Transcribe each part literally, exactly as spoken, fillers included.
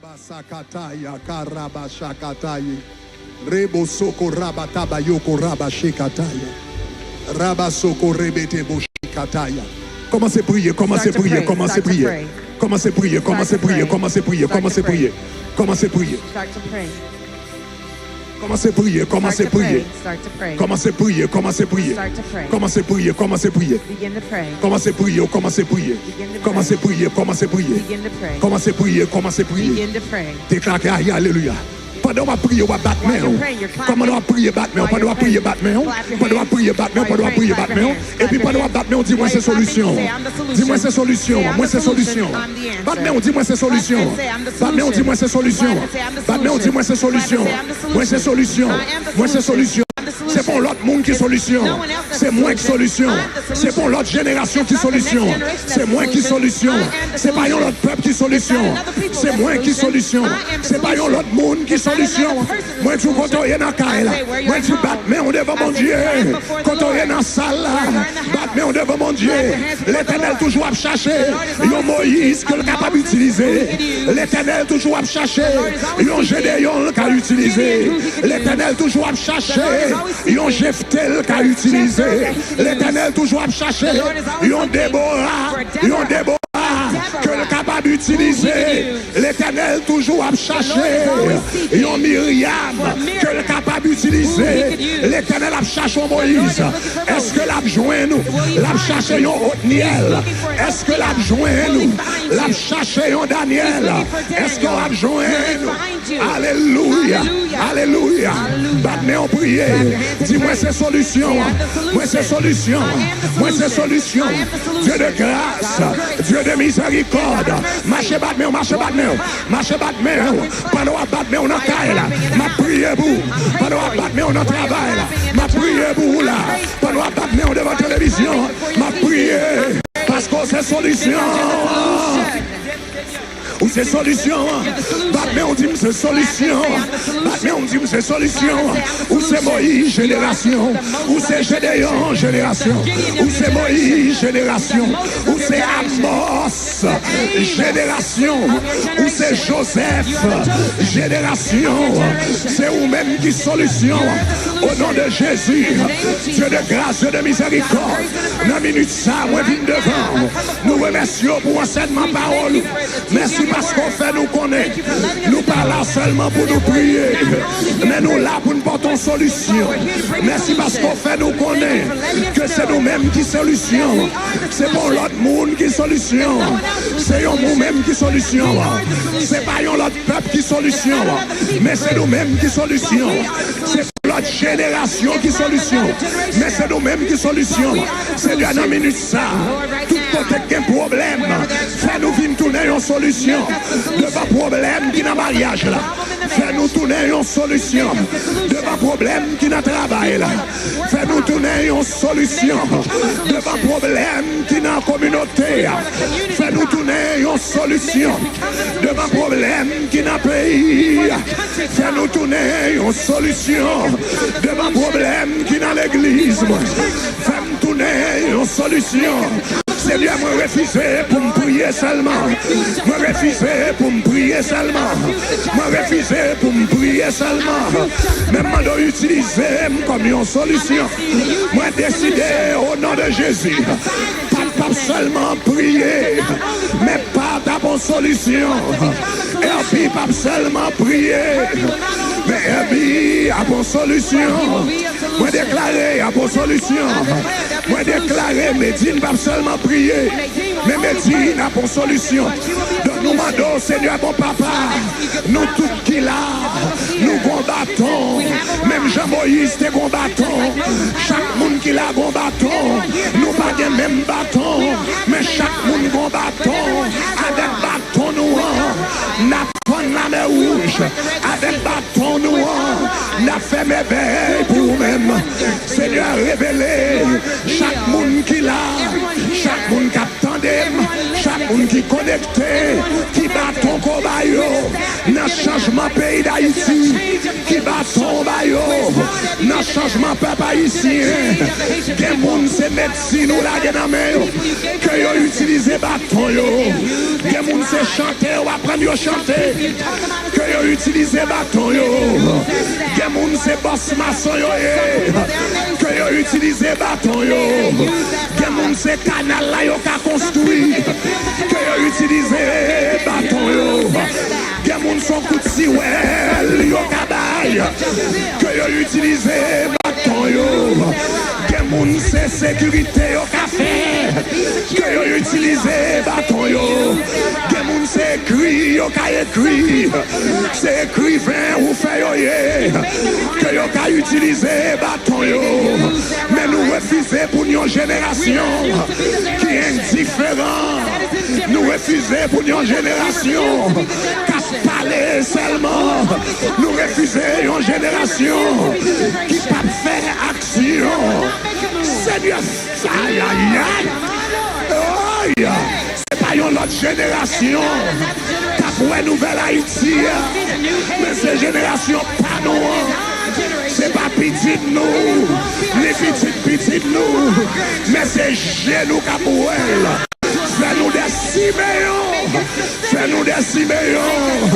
Basakataya, karabashakataye. Rebo soko rabatabayoko rabashekataya. Rabasoko rebete boshikataya. Kòmanse priye, kòmanse priye, kòmanse priye. Kòmanse priye, kòmanse priye, kòmanse priye, kòmanse priye. Kòmanse priye. Kòmanse priye, kòmanse priye. Kòmanse priye, kòmanse priye. Kòmanse priye, kòmanse priye. Kòmanse priye, kòmanse priye. Kòmanse priye, kòmanse priye. Kòmanse priye, kòmanse priye. Deklare, alelouya. Pandan w ap priye, w ap bat men w. Pandan w ap priye, bat men w. Pandan w ap priye, bat men w. Pandan w ap priye, bat men w. Pandan w ap priye, bat men w. Epi pandan w ap bat men w, di mwen se solisyon. Di mwen se solisyon. Mwen se solisyon. Bat men w, di mwen se solisyon. Bat men w, di mwen se solisyon. Bat men w, di mwen se solisyon. Mwen se solisyon. Mwen se solisyon. Se pa yon lòt moun ki solisyon. Se mwen ki solisyon. Se pa yon lòt jenerasyon ki solisyon. Se mwen ki solisyon. Se pa yon lòt pèp ki solisyon. Se mwen ki solisyon. Se pa yon lòt moun ki solisyon. Mwen di w kote w ye nan kay la. Mwen di bat men w devan Bondye. Kote w ye nan sal la. Bat men w devan Bondye. Letènèl toujou ap chache yon Moyiz ke l kapab itilize. Letènèl toujou ap chache yon Jedeyon l ka itilize. Letènèl toujou ap chache yon Jefte l ka itilize. Letènèl toujou ap chache yon Debora, yon Debora ke l kapab itilize. Letènèl toujou ap chache yon Miryam ke l kapab itilize. Letènèl ap chache yon Moyiz. Èske l ap jwenn ou? L ap chache yon Otnyèl. Èske l ap jwenn ou? L ap chache yon Danyèl. Èske w ap jwenn ou? Alelouya. Alelouya. Bat men w priye. Di mwen se solisyon. Mwen se solisyon. Mwen se solisyon. Dieu de grâce, Dieu de miséricorde. Mache bat men w, mache bat men w. Mache bat men w. Pandan w ap bat men w nan kay la, m ap priye pou ou. Pandan w ap bat men w nan travay la, m ap priye pou ou la. Pandan w ap bat men w devan televizyon, m ap priye. Paske w se solisyon. Ou se solisyon an. Bat men w, di m se solisyon an. Bat men w, di m se solisyon an. Ou se Moyiz jenerasyon. Ou se Jedeyon jenerasyon. Ou se Moyiz jenerasyon. Ou se Amòs jenerasyon. Ou se Jozèf jenerasyon. Se ou menm ki solisyon. O non de Jezi, Dye de gras, Dye de mizèrikòd, nan minit sa, mwen vin devan w. Nou remèsye w pou ansèyman pawòl ou. Mèsi paske w fè nou konnen nou pa la sèlman pou nou priye, men nou la pou n pote yon solisyon. Mèsi paske w fè nou konnen ke se nou menm ki solisyon. Se pa yon lòt moun ki solisyon. Se yon ou menm ki solisyon. Se pa yon lòt pèp ki solisyon. Men se nou menm ki solisyon. Se lòt jenerasyon ki solisyon. Men se nou menm ki solisyon. Senyè, nan minit sa, tout kote k gen pwoblèm, fè nou vin tounen yon solisyon. Devan pwoblèm ki nan maryaj la, fè nou tounen yon solisyon. Devan pwoblèm ki nan travay la, fè nou tounen yon solisyon. Devan pwoblèm ki nan kominote a, fè nou tounen yon solisyon. Devan pwoblèm ki nan peyi a, fè nou tounen yon solisyon. Devan pwoblèm ki nan legliz mwen, fè m tounen yon solisyon. Senyè, mwen refize pou m priye sèlman. Mwen refize pou m priye sèlman. Mwen refize pou m priye sèlman. Men m mande w itilize m kòm yon solisyon. Mwen deside, o non de Jezi, pa t p ap sèlman priye, men pa t ap yon solisyon. Èbi p ap sèlman priye, men Èbi ap yon solisyon. Mwen deklare y ap yon solisyon. Mwen deklare Medin p ap sèlman priye, men Medin ap yon solisyon. Donk nou mande w, Senyè, bon Papa, nou tout ki la, nou gon baton. Menm jan Moyiz te gon baton, chak moun ki la gon baton. Nou pa gen menm baton, men chak moun gon baton. Avèk baton nou an, n ap fann Lamè Wouj. Avèk baton nou an, n ap fè mèvèy pou ou menm. Senyè, revele chak moun ki la, chak moun k ap tande m, chak moun ki konekte, ki baton ke w ba ba yo nan chanjman peyi Dayiti, ki baton w ba yo nan chanjman pèp ayisyen. Gen moun se medsin ou lage nan men yo, ke yo itilize baton yo. Gen moun se chante w aprann yo chante, ke yo itilize baton yo. Gen moun se bòs mason yo ye, ke yo itilize baton yo. Gen moun se kanal la yo ka konstwi, ke yo itilize baton yo. Gen moun se yon kout siwèl yo ka bay, ke yo itilize baton yo. Gen moun se sekirite yo ka fè, ke yo itilize baton yo. Gen moun se ekri yo ka ekri, se ekriven ou fè yo ye, ke yo ka itilize baton yo. Men nou refize pou n yon jenerasyon ki endiferan. Nou refize pou n yon jenerasyon k ap pale sèlman. Nou refize yon jenerasyon ki p ap fè aksyon. Senyè, ayayay! Oy! Se pa yon lòt jenerasyon k ap wè nouvèl Ayiti a, men se jenerasyon pa nou an. Se pa pitit nou, ni pitit pitit nou, men se je nou k ap wè l. Fè nou de Simeyon, fè nou de Simeyon.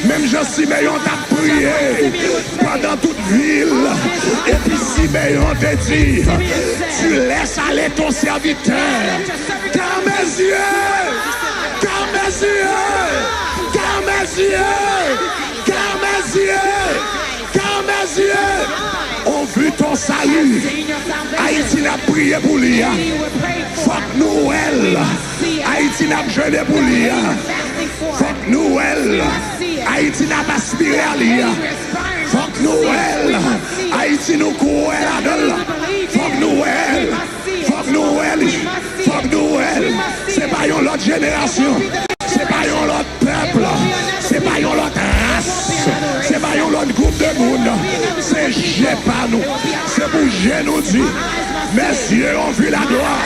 Menm jan Simeyon t ap priye pandan tout vi l, epi Simeyon te di, Tu laisses aller ton serviteur, car mes yeux, car mes yeux, car mes yeux, car mes yeux, car mes yeux ont vu ton salut. Ayiti n ap priye pou li a, fòk nou wè l. Ayiti n ap jene pou li a, fòk nou wè l. Ayiti n ap aspire a li a, fòk nou wè l. Ayiti nou kwè ladan l, fòk nou wè l. Fòk nou wè li. Fòk nou wè li. Se pa yon lòt jenerasyon. Se pa yon lòt pèp. Se pa yon lòt ras. Se pa yon lòt gwoup de moun. Se je pa nou. Se pou je nou di, Mes yeux ont vu la gloire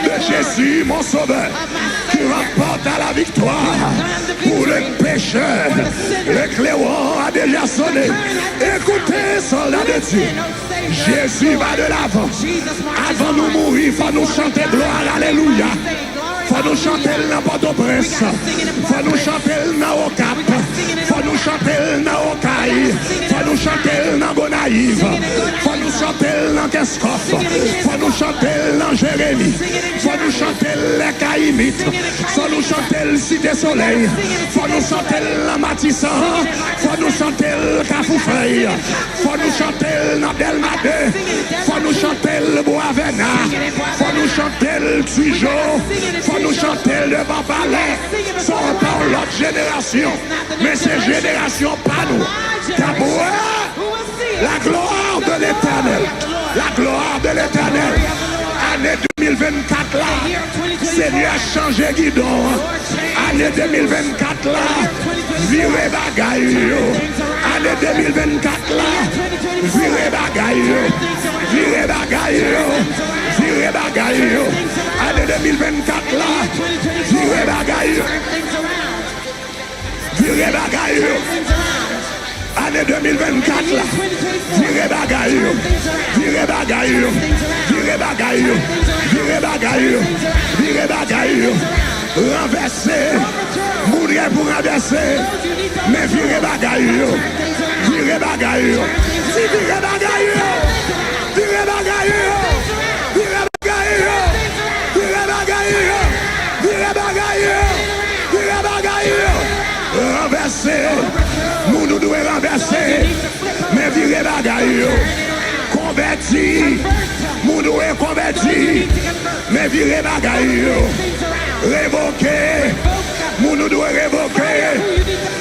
de Jésus, mon sauveur, qui remporta la victoire pour le pécheur. Le clairon a déjà sonné. Écoutez, soldats de Dieu. Jésus va de l'avant. Avan nou mouri, fò nou chante glwa, alelouya. Fò nou chante l nan Pòtoprens. Fò nou chante l nan Okap. Fò nou chante l nan Okay. Fò nou chante l nan Gonayiv. Fò nou chante l nan Kenskòf. Fò nou chante l nan Jeremi. Fò nou chante l Lèkayimit. Fò nou chante l Site Solèy. Fò nou chante l nan Matisan. Fò nou chante l Kafou Fèy. Fò nou chante l nan Dèlma de. Fò nou chante l Bwa Vèna. Fò nou chante l Tijo. Fò nou chante l devan palè. Se pa yon lòt jenerasyon, men se jenerasyon pa nou k ap wè la gloire de l'Éternel. La gloire de l'Éternel. Ane de mil vennkat la, Senyè chanje gidon an. Ane de mil vennkat la, vire bagay yo. Ane de mil vennkat la, vire bagay yo. Vire bagay yo. Vire bagay yo. Ane de mil vennkat la, vire bagay yo. Vire bagay yo. Ane de mil vennkat la, vire bagay yo. Vire bagay yo. Vire bagay yo. Vire bagay yo. Vire bagay yo. Ranvèse moun gen pou ranvèse. Men vire bagay yo. Vire bagay yo. Di, vire bagay yo. Vire bagay yo. Vire bagay yo. Vire bagay yo. Vire bagay yo. Vire bagay yo. Ranvèse moun ou dwe ranvèse. Men vire bagay yo. Konvèti moun ou dwe konvèti. Men vire bagay yo. Revoke moun ou dwe revoke.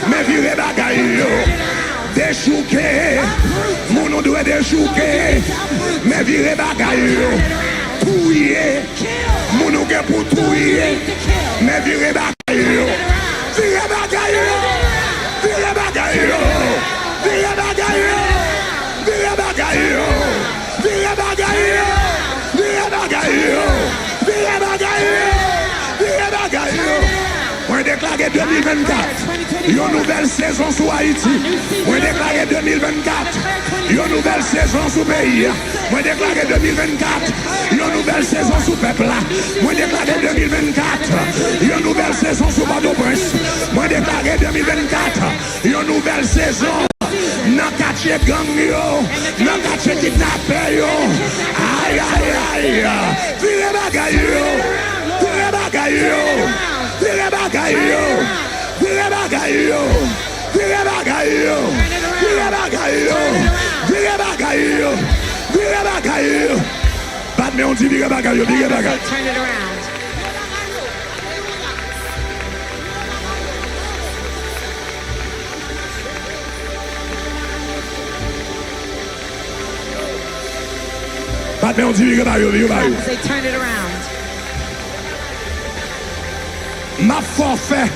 Men vire bagay yo. Dechouke moun ou dwe dechouke. Men vire bagay yo. Touye moun ou gen pou touye. Men vire bagay yo. Vire bagay yo. Vire bagay yo. Vire bagay yo. Vire bagay yo. Vire bagay yo. Vire bagay yo. Vire bagay yo. Vire bagay yo. Mwen deklare de mil vennkat, yon nouvèl sezon sou Ayiti. Mwen deklare de mil vennkat, yon nouvèl sezon sou peyi a. Mwen deklare de mil vennkat, yon nouvèl sezon sou pèp la. Mwen deklare de mil vennkat, yon nouvèl sezon sou Pòtoprens. Mwen deklare de mil vennkat, yon nouvèl sezon nan katye gang yo, nan katye kidnapè yo. Ay, ay, ay! Vire bagay yo! Vire bagay yo! Vire bagay yo! Vire bagay yo! Vire bagay yo! Vire bagay yo! Vire bagay yo! Vire bagay yo! Bat men w, di vire bagay yo, vire bagay. Turn it around. Bat men w, di vire ba yo, vire ba yo. Clap and say, "Turn it around." M ap fè w fè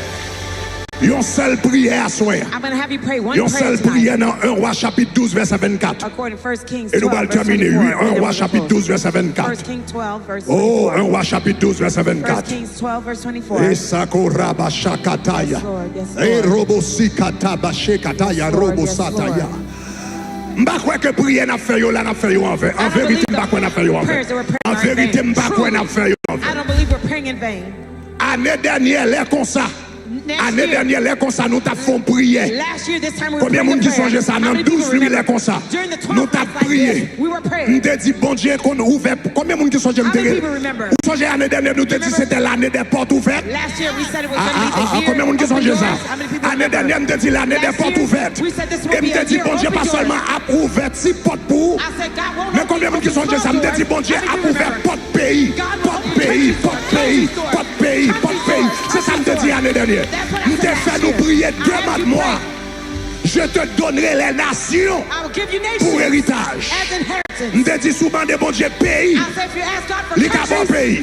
yon sèl priyè aswè a. I'm gonna have you pray one prayer tonight. Yon sèl priyè nan en Wa chapit douz vèsè vennkat. According to First Kings twelve, verse twenty-four. E nou pral tèmine, wi, en Wa chapit douz vèsè vennkat. First Kings twelve, verse twenty-four. Oh, en Wa chapit douz vèsè vennkat. First Kings twelve, verse twenty-four. Esako raba shakataya. Yes, Lord, yes, Lord. E robo sikata ba shekataya. Yes, Lord, robo yes, sataya. Lord. M pa kwè ke priyè n ap fè yo la, n ap fè yo an ven. An verite, m pa kwè n ap fè yo an ven. An verite, m pa kwè n ap fè yo an ven. I don't believe we're praying in vain. Ane dènyè, lè konsa. Ane dènyè, lè konsa, nou t ap fè yon priyè. Konbyen moun ki sonje sa? Nan douz nwi, lè konsa, nou t ap priye. M te di, Bondye konn ouvè. Konbyen moun ki sonje m te re-, ou sonje ane dènyè, nou te di se te lane dè pòt ouvèt? Ah, ah, ah, ah, konbyen moun ki sonje sa? Ane dènyè, m te di lane dè pòt ouvèt. E m te di, Bondye pa sèlman ap ouvè ti pòt pou ou. Men konbyen moun ki sonje sa? M te di, Bondye ap ouvè pòt peyi, pòt peyi, pòt peyi, pòt peyi, pòt peyi. Se sa m te di ane dènyè. M te fè nou priye de mad mwa. Je te donnerai les nations pour héritage. M te di, si w mande Bondye peyi, li ka ba w peyi.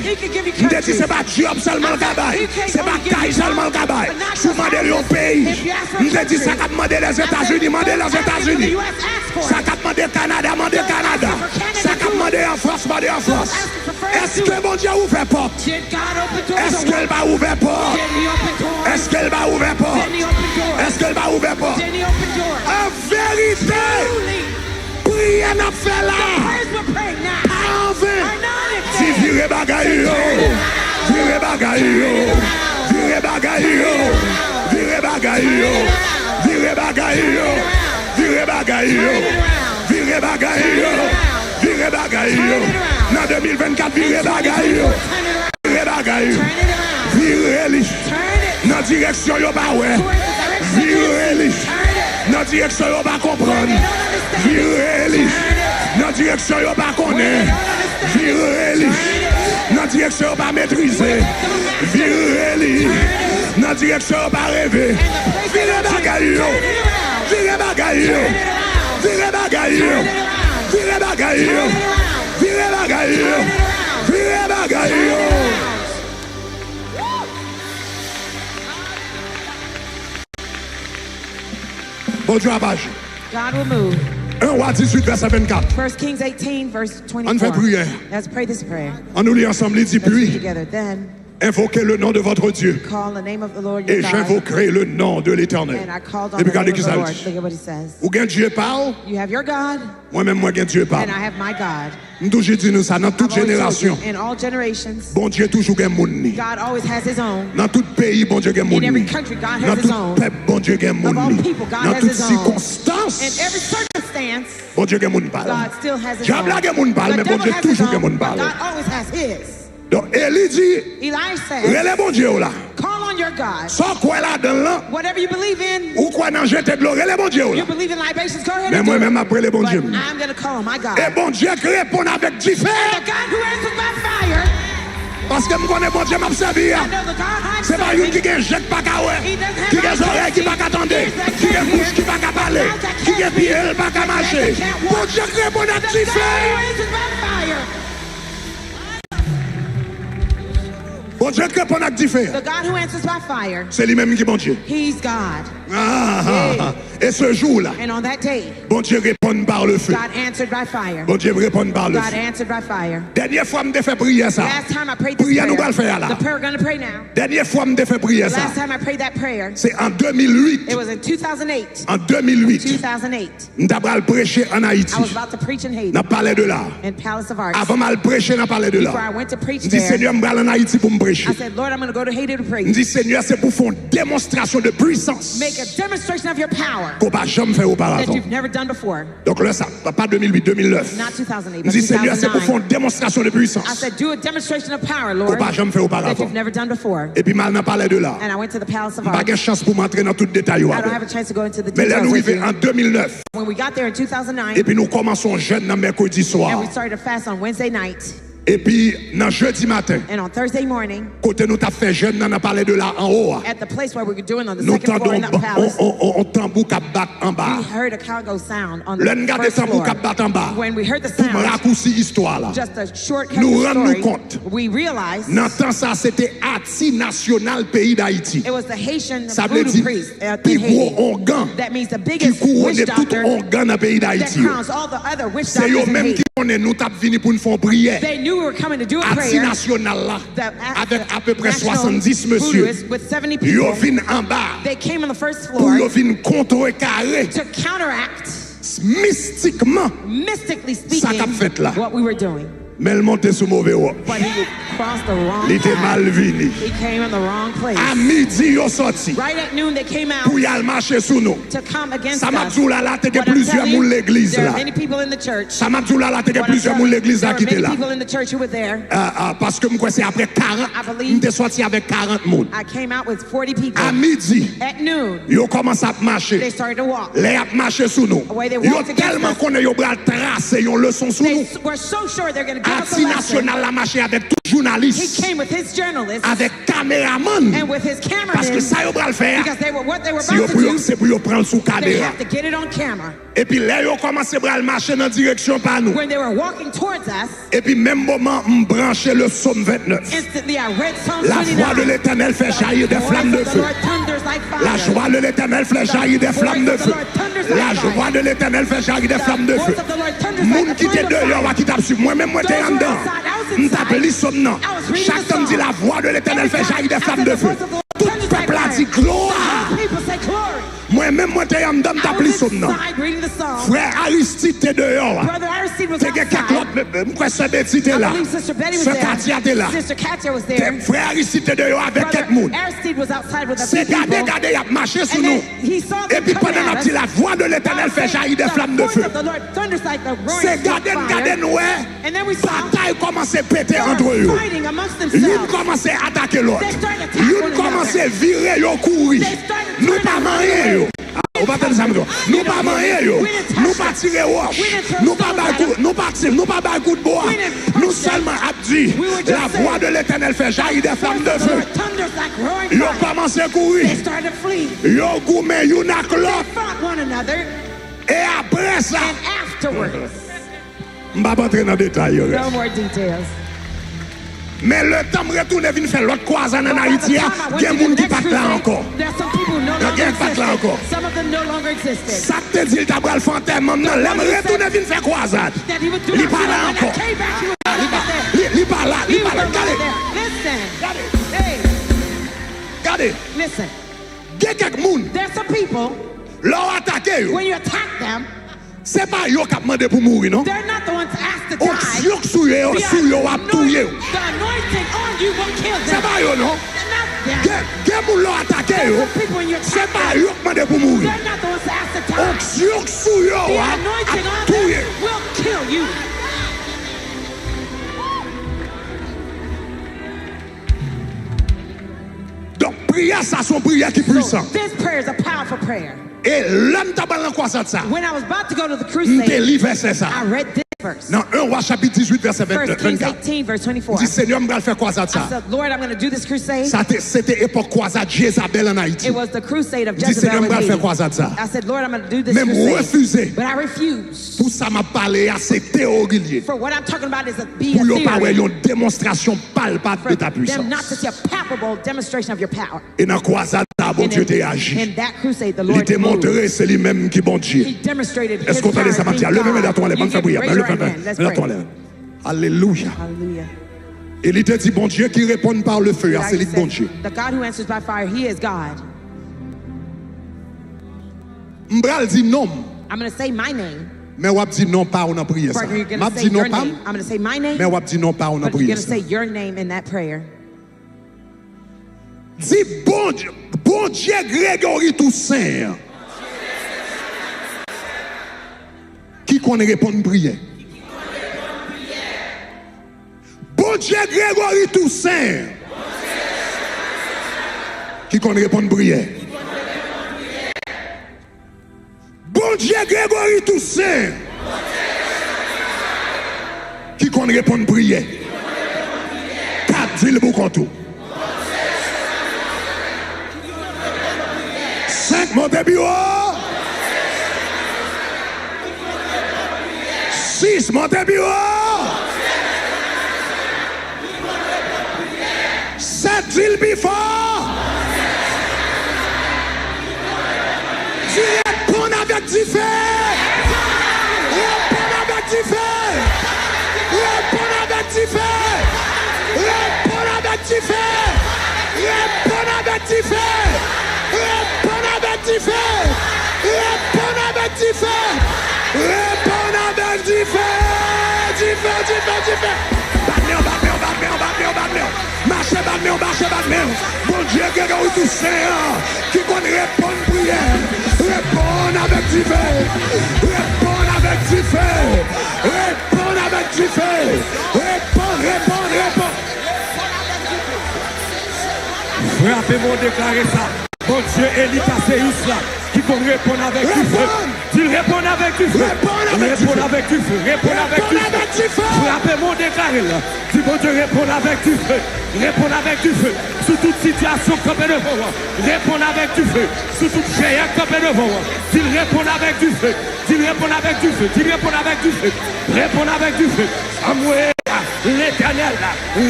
M te di, se pa djòb sèlman l ka bay, se pa kay sèlman l ka bay. Si w mande l yon peyi, m te di, sa k ap mande Lèzetazini, mande Lèzetazini. Sa k ap mande Kanada, mande Kanada. Sa k ap mande an Frans, mande an Frans. Èske Bondye ouvè pòt? Èske l pa ouvè pòt? Èske l pa ouvè pòt? Èske l pa ouvè pòt? An verite, priyè n ap fè la pa an ven. Di, vire bagay yo, vire bagay yo, vire bagay yo, vire bagay yo, vire bagay yo, vire bagay yo, vire bagay yo, vire bagay yo. Nan de mil vennkat, vire bagay yo. Vire bagay yo. Vire li nan direksyon yo pa wè. Vire li nan direksyon yo pa konprann. Vire li nan direksyon yo pa konnen. Vire li nan direksyon yo pa metrize. Vire li nan direksyon yo pa reve. Vire bagay yo. Vire bagay yo. Vire bagay yo. Vire bagay yo. Vire bagay yo. Vire bagay yo. Bondye ap aji. God will move. En Wa dizuit, vèsè vennkat. First Kings eighteen, verse twenty-four. Ann fè priyè. Let's pray this prayer. Ann nou li ansanm, li di, Let's read puis, together. Then invoquez le nom de votre Dieu, call the name of the Lord your et God, j'invoquerai le nom de l'Éternel. And I called on the name of the Lord. Epi gade ki sa l di. Look at what he says. Ou gen Dye pa w, You have your God, mwen menm mwen gen Dye pa m. And I have my God. M toujou di nou sa, nan tout jenerasyon, Bondye toujou gen moun li. Nan tout peyi, Bondye gen moun li. Nan tout pèp, Bondye gen moun li. Nan tout sikonstans, Bondye gen moun pa l. Dyab la gen moun pa l, men Bondye toujou gen moun pa l. Donk, Eli di, rele Bondye w la. Sa w kwè ladan l lan, ou kwè nan jete dlo, rele Bondye w la. Men mwen menm, m ap rele Bondye m. E Bondye k reponn avèk dife. Paske m konnen Bondye m ap sèvi a, se pa youn ki gen je k pa ka wè, ki gen zòrèy ki pa ka tande, ki gen bouch ki pa ka pale, ki gen pye l pa ka mache. Bondye k reponn ak dife. Bondye k reponn ak dife. The God who answers by fire. Se li menm ki Bondye. He's God. Ah, ah, ah. E se jou la, And on that day, Bondye reponn reponn pa le feu. God answered by fire. Bondye reponn pa le feu. God answered by fire. Dènye fwa m te fè priyè sa. Last time I prayed this prayer. Priyè nou pral fè a la. The prayer we're gonna pray now. Dènye fwa m te fè priyè sa. Last time I prayed that prayer. Se an de mil uit. It was in two thousand eight. An de mil uit. Two thousand eight. M ta pral preche ann Ayiti. I was about to preach in Haiti. Nan Palais de l'Art. In Palace of Arts. Avan m al preche nan Palais de l'Art. Before I went to preach there, m di, Senyè, m pral ann Ayiti pou m preche. I said, Lord, I'm gonna go to Haiti to preach. M di, Senyè, se pou fè yon demonstrasyon de pwisans. Make a demonstration of your power. Ke w pa janm fè oparavan. That you've never done before. Donk lè sa, pa de mil uit, de mil nèf. Not two thousand eight, but two thousand nine. M di, Senyè, se pou fè yon demonstrasyon de pwisans. I said, do a demonstration of power, Lord, ke w pa janm fè oparavan. That you've never done before. Epi m al nan Palais de l'Art. And I went to the Palace of Arts. M pa gen chans pou m antre nan tout detay yo avè w. I don't have a chance to go into the details with you. Men lè nou rive an de mil nèf, when we got there in two thousand nine, epi nou kòmanse yon jèn nan mèkredi swa. And we started a fast on Wednesday night. Epi nan jedi maten, and on Thursday morning, kote nou t ap fè jèn nan, nan Palais de l'Art anwo a, at the place where we were doing on the second floor in the palace, nou tande yon, yon, yon, yon tanbou k ap bat anba. We heard a conga sound on the first floor. Lè n gade tanbou k ap bat anba, when we heard the sound, pou m rakousi istwa la, just a shortcut the story, nou rann nou kont, we realized, nan tan sa, se te Ati Nasyonal peyi Dayiti. It was the Haitian voodoo priest, uh, in Haiti. Sa vle di, pi gwo ongan ki kouwone tout ongan nan peyi Dayiti yo. That means the biggest witch doctor that crowns all the other witch doctors in Haiti. Se yo menm ki konnen nou t ap vini pou n fè yon priyè. They knew we were coming to do a prayer. Ati Nasyonal la, avèk apeprè swasanndis mesye, yo vin anba pou yo vin kontrekare mistikman sa k ap fèt la. Men l monte sou move wòch. Li te mal vini. A midi, yo sòti pou y al mache sou nou. Sa m ap di w la, la te gen plizyè moun legliz la. Sa m ap di w la, la te gen plizyè moun legliz la ki te la. Ah, ah, paske m kwè se apre karant, m te sòti avèk karant moun. A midi, yo kòmanse ap mache. Lè y ap mache sou nou, yo tèlman konnen yo pral trase yon leson sou nou. Ati Nasyonal la mache avèk tout jounalis, avèk kameramann, paske sa yo pral fè a, se yo pou yo, se pou yo pran l sou kamera. Epi lè yo kòmanse pral mache nan direksyon pa nou, epi menm moman m branche le psaume vingt-neuf. La voix de l'Éternel fait jaillir des flammes de feu. La joie de l'Éternel fait jaillir des flammes de feu. La joie de l'Éternel fait jaillir des flammes de feu. Moun ki te deyò a ki t ap swiv mwen, menm mwen te anndan, m t ap li sòm nan. Chak tan m di, la voix de l'Éternel fait jaillir des flammes de feu, tout pèp la di, glwa! Mwen menm, mwen te anndan, m t ap li sòm nan. Frè Aristide te deyò a. Te gen kèk lòt, m kwè sè Betty te la. Sè Katia te la. Frè Aristide te deyò avèk kèk moun. Se gade, gade, y ap mache sou nou. Epi pandan n ap di, la voix de l'Éternel fait jaillir des flammes de feu. Se gade n gade n wè batay kòmanse pete ant yo. Youn kòmanse atake lòt. Youn kòmanse vire, yo kouri. Nou pa manyen yo. Ou pa tande sa m di w? Nou pa manyen yo. Nou pa tire wòch. Nou pa bay kou, nou pa ti, nou pa bay kout bwa. Nou sèlman ap di, la voix de l'Éternel fait jaillir des flammes de feu. Yo kòmanse kouri. Yo goumen youn ak lòt. E apre sa, m p ap antre nan detay yo rès. Men letan m retounen vin fè lòt kwazad ann Ayiti a, gen moun ki pa t la ankò. Gen k pa t la ankò. Sa k te di l ta pral fè antèman m nan, lè m retounen vin fè kwazad, li pa la ankò. Li pa, li, li pa la, li pa la. Gade. Gade. Gade. Gen kèk moun, lè w atake yo, se pa yo k ap mande pou mouri, non. Onksyon k sou yo, sou yo ap touye w. Se pa yo, non. Gen, gen moun, lè w atake yo, se pa yo k mande pou mouri. Onksyon k sou yo a ap touye w. Donk, priyè sa se yon priyè ki pwisan. So, this prayer is a powerful prayer. E lè m t ap al nan kwazad sa, when I was about to go to the crusade, m te li vèsè sa. I read this. first. Nan en Wa chapit dizuit vèsè vennkat. First Kings eighteen, verse twenty-four. Li di, Senyè, m pral fè kwazad sa. I said, Lord, I'm gonna do this crusade. Sa te, se te epòk kwazad Jezabèl an Ayiti. It was the crusade of Jezebel in Haiti. Li di, Senyè, m pral fè kwazad sa. I said, Lord, I'm gonna do this crusade. Men m refize. But I refuse. Pou sa m ap pale a, se teyori l ye. For what I'm talking about is a, be a theory. Pou yo pa wè yon demonstrasyon palpab de ta puissance. For them not to see a palpable demonstration of your power. E nan kwazad sa, Bondye te aji. Li te montre se li menm ki Bondye. Èske w tande sa m ap di a? Leve men dwa w anlè, ban m fè priyè. Leve men dwa w anlè. Alelouya. E li te di, Bondye ki reponn pa le feu a, se li k Bondye. M pral di non m, men w ap di non pa w nan priyè sa. M ap di non pa m, men w ap di non pa w nan priyè sa. Di, Bondye, Bondye Gregory Toussaint an ki konn reponn priyè. Bondye Gregory Toussaint ki konn reponn priyè. Bondye Gregory Toussaint ki konn reponn priyè. Kat, di l pou kont ou. Senk, monte pi wo. Sis, monte pi wo. Sèt, di l pi fò. Di, reponn avèk dife. Reponn avèk dife. Reponn avèk dife. Reponn avèk dife. Reponn avèk dife. Reponn avèk dife. Reponn avèk dife. Reponn avèk dife. Dife, dife, dife. Bat men w, bat men w, bat men w, bat men w, bat men w. Mache bat men w, mache bat men w. Bondye Gregory Toussaint an ki konn reponn priyè. Reponn avèk dife. Reponn avèk dife. Reponn avèk dife. Reponn, reponn, reponn. Frape men w, deklare sa. Bondye Eli Kaseyus la, ki konn reponn avèk dife. Di l, reponn avèk dife. Reponn avèk dife. Reponn avèk dife. Frape men w, deklare l. Di, Bondye, reponn avèk dife. Reponn avèk dife. Sou tout sitiyasyon k kanpe devan w. Reponn avèk dife. Sou tout jeyan k kanpe devan w. Di l, reponn avèk dife. Di l, reponn avèk dife. Di l, reponn avèk dife. Reponn avèk dife. Anmwe, Letènèl,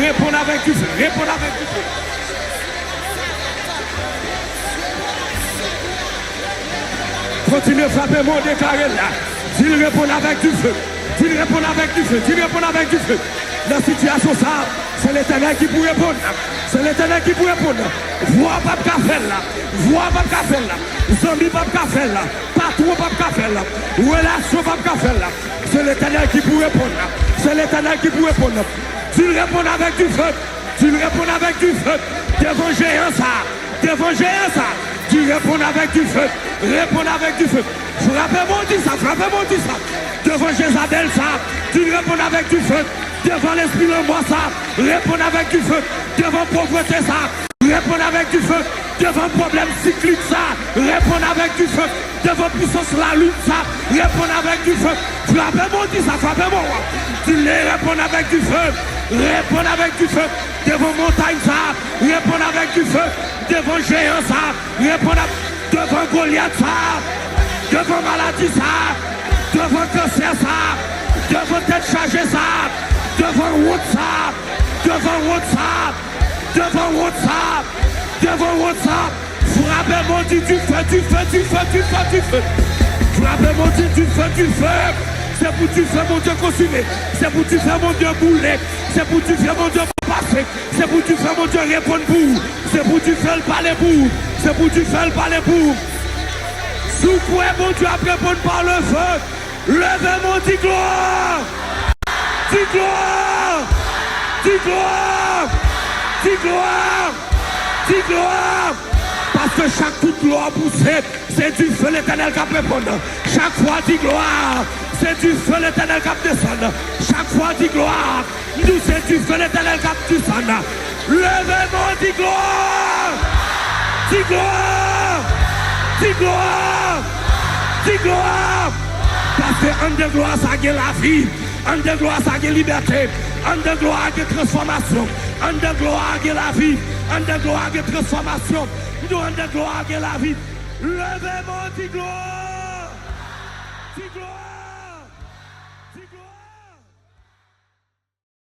reponn avèk dife. Reponn avèk dife. Kontinye frape men w, deklare l la. Di l, reponn avèk dife. Di l, reponn avèk dife. Di l, reponn avèk dife. Nan sitiyasyon sa a, se Letènèl ki pou reponn. Se Letènèl ki pou reponn. Vwa p ap ka fè l la. Vwa p ap ka fè l la. Zanmi p ap ka fè l la. Patwon p ap ka fè l la. Relasyon p ap ka fè l la. Se Letènèl ki pou reponn. Se Letènèl ki pou reponn. Di l, reponn avèk dife. Di l, reponn avèk dife. Devan jeyan sa. Devan jeyan sa. Di, reponn avèk dife. Reponn avèk dife. Frape men w, di sa. Frape men w, di sa. Devan Jezabèl sa. Di l, reponn avèk dife. Devan lespri lanmò sa. Reponn avèk dife. Devan povrete sa. Reponn avèk dife. Devan pwoblèm siklik sa. Reponn avèk dife. Devan pisans lalin sa. Reponn avèk dife. Frape men w, di sa. Frape men w. Di l, reponn avèk dife. Reponn avèk dife. Devan montay sa. Reponn avèk dife. Devan jeyan sa. Reponn avèk, devan Golyat sa. Devan maladi sa. Devan kansè sa. Devan tèt chaje sa. Devan wont sa. Devan wont sa. Devan wont sa. Devan wont sa. Frape men w, di, dife, dife, dife, dife, dife. Frape men w, di, dife, dife. Se pou dife Bondye konsime. Se pou dife Bondye boule. Se pou dife Bondye pase. Se pou dife Bondye reponn pou ou. Se pou dife l pale pou ou. Se pou dife l pale pou ou. Si w kwè Bondye ap reponn pa le feu, leve men w, di glwa! Di glwa! Di glwa! Di glwa! Di glwa! Paske chak kout glwa pouse, se dife Letènèl k ap reponn. Chak fwa di glwa, se dife Letènèl k ap desann. Chak fwa di glwa, m di w se dife Letènèl k ap desann. Leve men w, di glwa! Di glwa! Di glwa! Di glwa! Paske anndan glwa sa gen lavi. Anndan glwa sa gen libète. Anndan glwa a gen transfòmasyon. Anndan glwa a gen lavi. Anndan glwa a gen transfòmasyon. M di w, anndan glwa a gen lavi. Leve men w, di glwa.